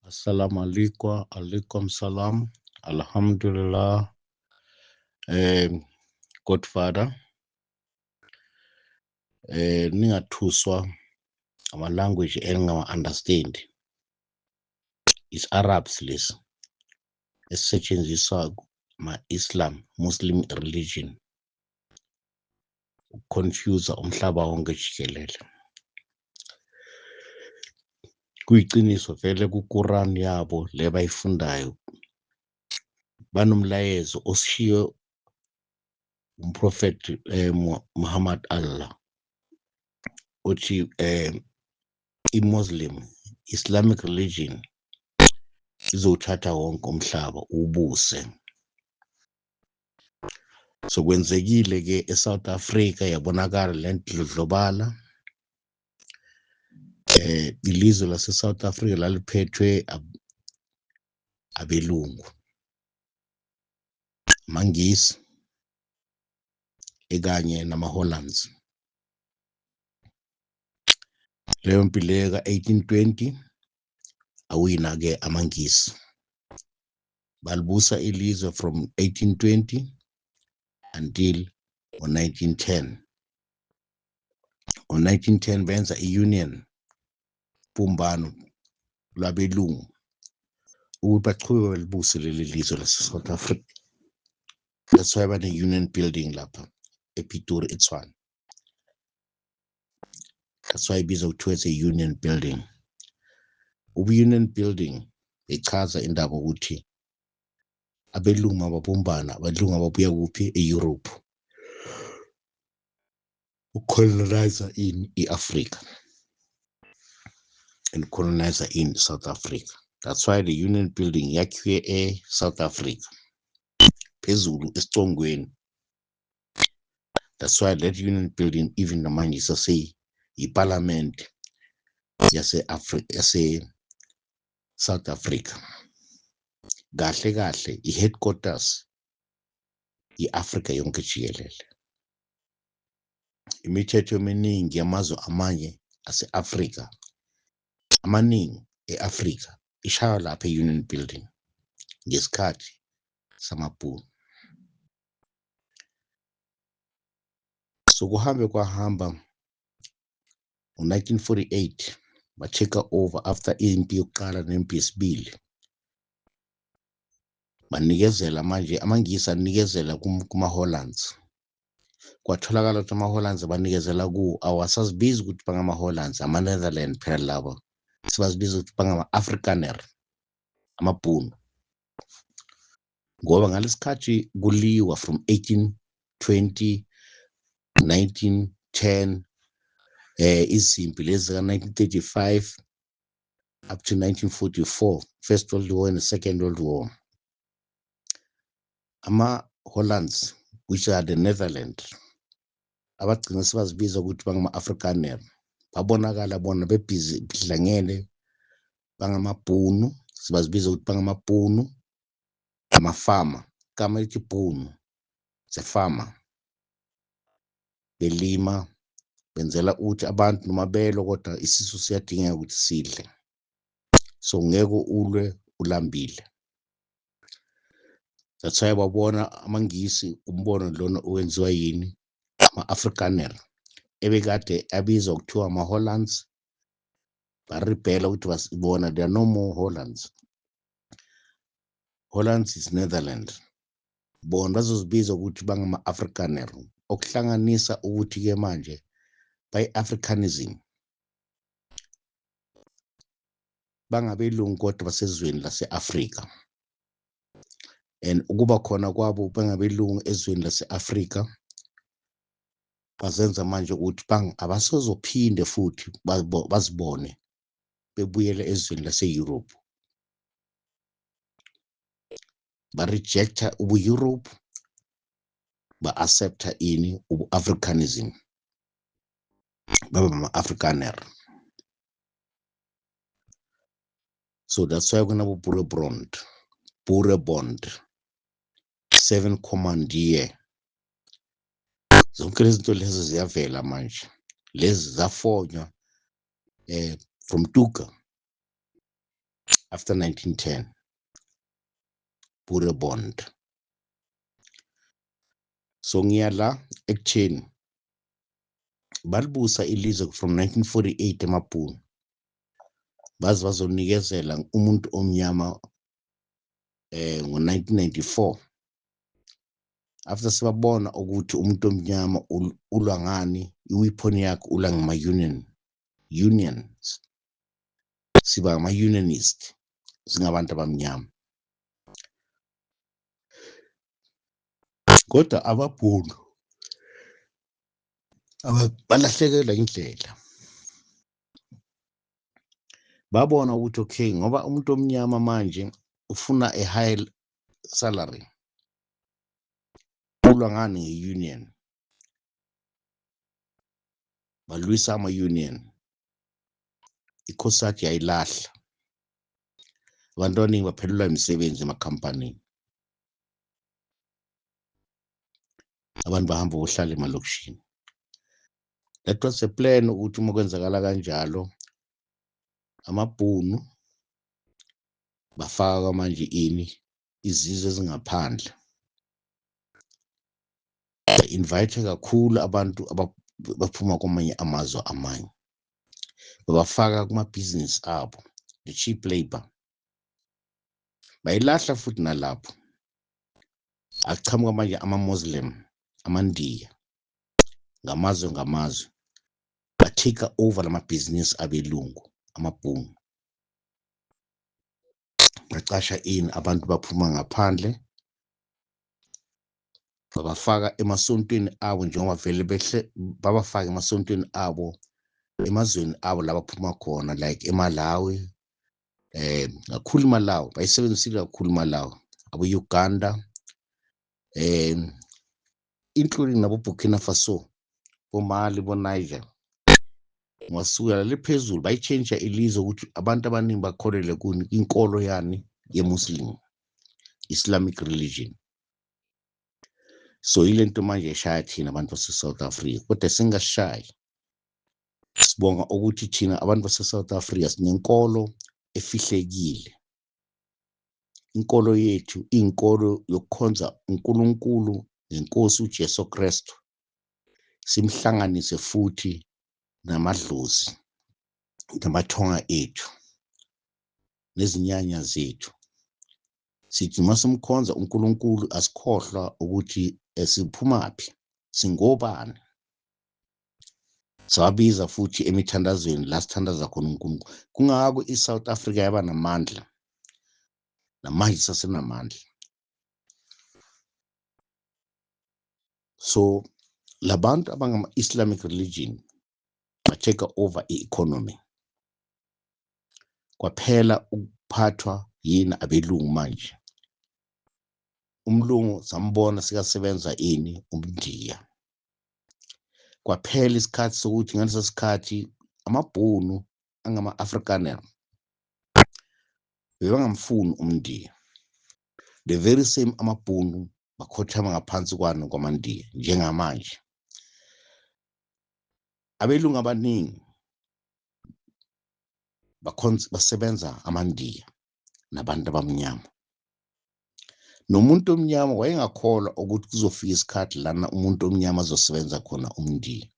Assalamu alaikum, alaikum salam, alhamdulillah. Godfather, ningathuswa ama language engingawa understand. Is Arabs lesi esisetshenziswa ma-Islam, Muslim religion, ukuconfuse umhlaba wonke jikelele. Kuyiqiniso vele ku-Quran yabo le bayifundayo banomlayezo oshiye umprofethi Muhammad Allah uthi i-Muslim Islamic religion izowuthatha wonke umhlaba ubuse. So kwenzekile ke eSouth Africa, yabonakala le ndlondlobala. Ilizwe lase South Africa laliphethwe abelungu, amaNgisi ekanye namaHollands. Leyo mpi leyo ka-1820 awina ke amaNgisi, balibusa ilizwe from 1820 until ngo-1910. Ngo-1910 benza i-union, bumbano lwabelungu, ukuthi bachubeke balibuse leli lizwe lase-South Africa. That's why bane-union building lapha ePitori, eTshwane. That's why ibizwa kuthiwa it's a union building. Ubu-union building ichaza indaba ukuthi abelungu ababumbana, abelungu ababuya kuphi? E-Europe, ucolonize in i-Africa and colonize in South Africa. That's why the union building yakhiwe e-South Africa, phezulu esicongweni. That's why that union building even namanje isase-yiparliament yase-Africa, yase-South Africa. Kahle kahle i-headquarters i-Afrika yonke jikelele. Imithetho eminingi yamazwe amanye ase-Afrika, amaningi e-Afrika, ishaywa lapha e-Union Building ngesikhathi samabhunu. So kuhambe kwahamba, ngo-1948 ba-take over after impi yokuqala nempi yesibili. Banikezela manje amaNgisi, anikezela kuma-Hollands. Kwatholakala ukuthi ama-Hollands abanikezela kuwo awasazibizi ukuthi bangama-Hollands, ama-Netherland phela labo, sibazibiza ukuthi bangama-Afrikaner, amabhunu, ngoba ngalesikhathi kuliwa from 1820, 1910, izimpi lezi zika-1935 up to 1944, First World War and the Second World War, ama-Hollands, which are the Netherlands, abagcina sebazibiza ukuthi bangama-Afrikaner, babonakala bona bebhizi bidlangene bangamabhunu. Sibazibiza ukuthi bangamabhunu, amafama. Igama elithi bhunu, sefama, belima benzela ukuthi abantu noma belwa, kodwa isisu siyadingeka ukuthi sidle, so ngeke ulwe ulambile. That's why babona amaNgisi umbono lona owenziwa yini ama-Afrikaner ebekade abizwa kuthiwa ama-Hollands, baribhela ukuthi basibona there are no more Hollands. Hollands is Netherland. Bona bazozibiza ukuthi bangama-Afrikaner, okuhlanganisa ukuthi-ke manje bayi-Africanism, bangabelungu kodwa basezweni lase-Afrika. And ukuba khona kwabo bengabelungu ezweni lase-Afrika bazenza manje ukuthi abasozophinde futhi bazibone bebuyele ezweni lase-Europe. Ba-rejecta ubu-Europe, ba-accepta ini? Ubu-Africanism, baba ama-Afrikaner. So that's why kunabo Boerebond, Boerebond, Seven Commandeer, zonke lezi zinto lezi ziyavela manje, lezi zafonywa from Tuka. After 1910, Boerebond. So ngiya la ekutheni balibusa ilizwe from 1948 emabhunu, baze bazonikezela umuntu omnyama ngo-1994, after sibabona ukuthi umuntu omnyama ulwa ngani, i-weapon yakhe ulwa ngama-union unions. Siba ama-unionist singabantu abamnyama, kodwa ababhunu balahlekelwa indlela. Babona ukuthi okay, ngoba umuntu omnyama manje ufuna a high salary, ulwa ngani? Nge-union. Balwisa ama-union, iCOSATU yayilahla, abantu abaningi baphelelwa imisebenzi emakhampanini, abantu bahamba bohlala emalokishini. That was a plan ukuthi uma kwenzakala kanjalo, amabhunu bafaka manje ini, izizwe ezingaphandle, invite kakhulu abantu abaphuma kwamanye amazwe, amanye babafaka kumabhizinisi abo, the cheap labor. Bayilahla futhi nalapho achamuka manje ama-Muslim, amaNdiya, ngamazwe ngamazwe, ba-take over lamabhizinisi abelungu, amabhunu. Bacasha ini? Abantu baphuma ngaphandle, babafaka emasontweni abo, njengoba vele behle babafaka emasontweni abo emazweni abo la baphuma khona, like eMalawi, kakhulu iMalawi bayisebenzisile kakhulu, iMalawi, abo-Uganda, including nabo Burkina Faso, boMali, bo-Niger. Ngasukela le phezulu bayitshentsha ilizwe ukuthi abantu abaningi bakholelwe kuni, inkolo yani ye-Muslim, Islamic religion. So ile nto manje eshaya thina abantu base-South Africa, kodwa singashayi. Sibonga ukuthi thina abantu base-South Africa sinenkolo efihlekile. Inkolo yethu inkolo yokukhonza uNkulunkulu ngenkosi uJesu Kristu, simhlanganise futhi namadlozi namathonga ethu nezinyanya zethu. Sithi uma simkhonza uNkulunkulu, asikhohlwa ukuthi siphumaphi, singobani. Sababiza futhi emithandazweni la sithandaza khona uNkulunkulu. Kungako i-South Africa yaba namandla, namanje sasenamandla. So labantu abangama-Islamic religion ba-take over i-economy, kwaphela ukuphathwa yini? Abelungu. Manje umlungu sambona sikasebenza ini? Umndiya. Kwaphela isikhathi sokuthi ngaleso sikhathi amabhunu angama-Afrikaner bebangamfuni umndiya. The very same amabhunu bakhothama ngaphansi kwani? Kwamandiya. Njengamanje abelungu abaningi bakhonza, basebenza amandiya nabantu abamnyama. Nomuntu omnyama wayengakholwa ukuthi kuzofika isikhathi lana umuntu omnyama azosebenza khona umndiya.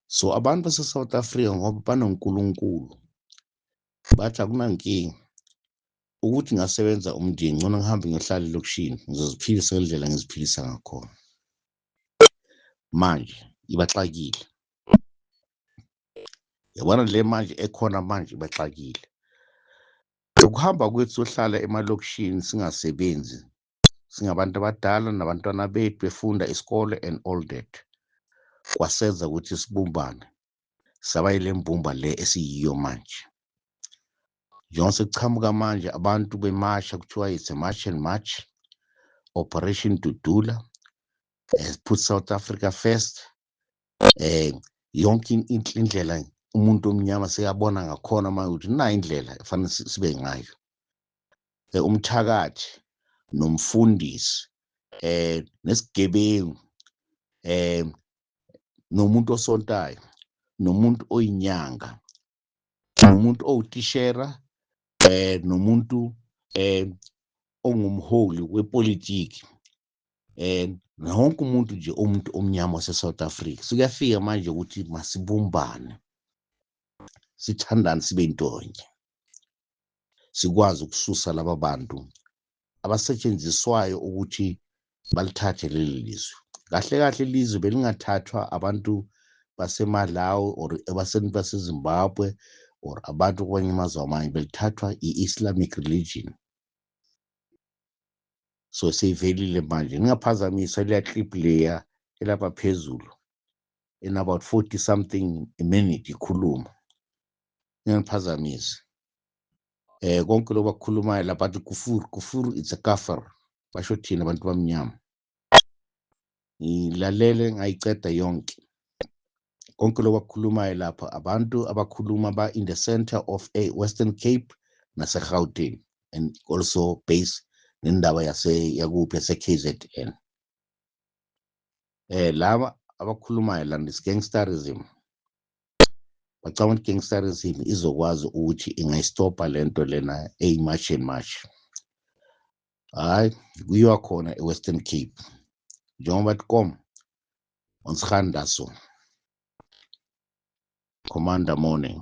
So abantu base-South Africa, ngoba banoNkulunkulu, bathi akunankinga ukuthi ngasebenza umndiya, ngcono ngihambe ngiyohlala elokishini, ngizoziphilisa ngendlela ngiziphilisa ngakhona. Manje ibaxakile, yabona le manje ekhona manje ibaxakile. Ukuhamba kwethu sohlala emalokishini singasebenzi, singabantu abadala nabantwana bethu befunda isikole and all that, kwasenza ukuthi sibumbane, saba yile mbumba le esiyiyo manje. Njengoba sekuchamuka manje abantu bemasha, kuthiwa it's a march and march, Operation Dudula, put South Africa first, yonke indlela umuntu omnyama seyabona ngakhona manje ukuthi nayi indlela efanele sibe ngayo. Umthakathi nomfundisi, nesigebengu, nomuntu osontayo, nomuntu oyinyanga, nomuntu owutishera. Nomuntu ongumholi wepolitiki, wonke umuntu nje, umuntu omnyama wase-South Africa. Sukuyafika manje ukuthi masibumbane, sithandane, sibe intonye, sikwazi ukususa laba bantu abasetshenziswayo ukuthi balithathe leli lizwe. Kahle kahle, ilizwe belingathathwa abantu baseMalawi or baseZimbabwe or abantu kwanye amazwe amanye, belithathwa i-Islamic religion. So seyivelile manje, ningaphazamisa leya clip leya elapha phezulu in about 40 something a minute ikhuluma, ningaphazamisi konke lokhu bakukhulumayo lapha. Athi kufur kufur, it's a kafir, basho thina abantu bamnyama. Ngilalele ngayiceda yonke, konke lokhu bakukhulumayo lapha, abantu abakhuluma ba in the center of a Western Cape nase-Gauteng and also base nendaba yase yakuphi, yase-KZN. Laba abakhulumayo lana is gangsterism. Bacabanga ukuthi gangsterism izokwazi ukuthi ingayistopha lento lena eyi-March and March. Hayi, kuyiwa khona e-Western Cape njengoba bathi kom ons gaan daarso. Commander, morning.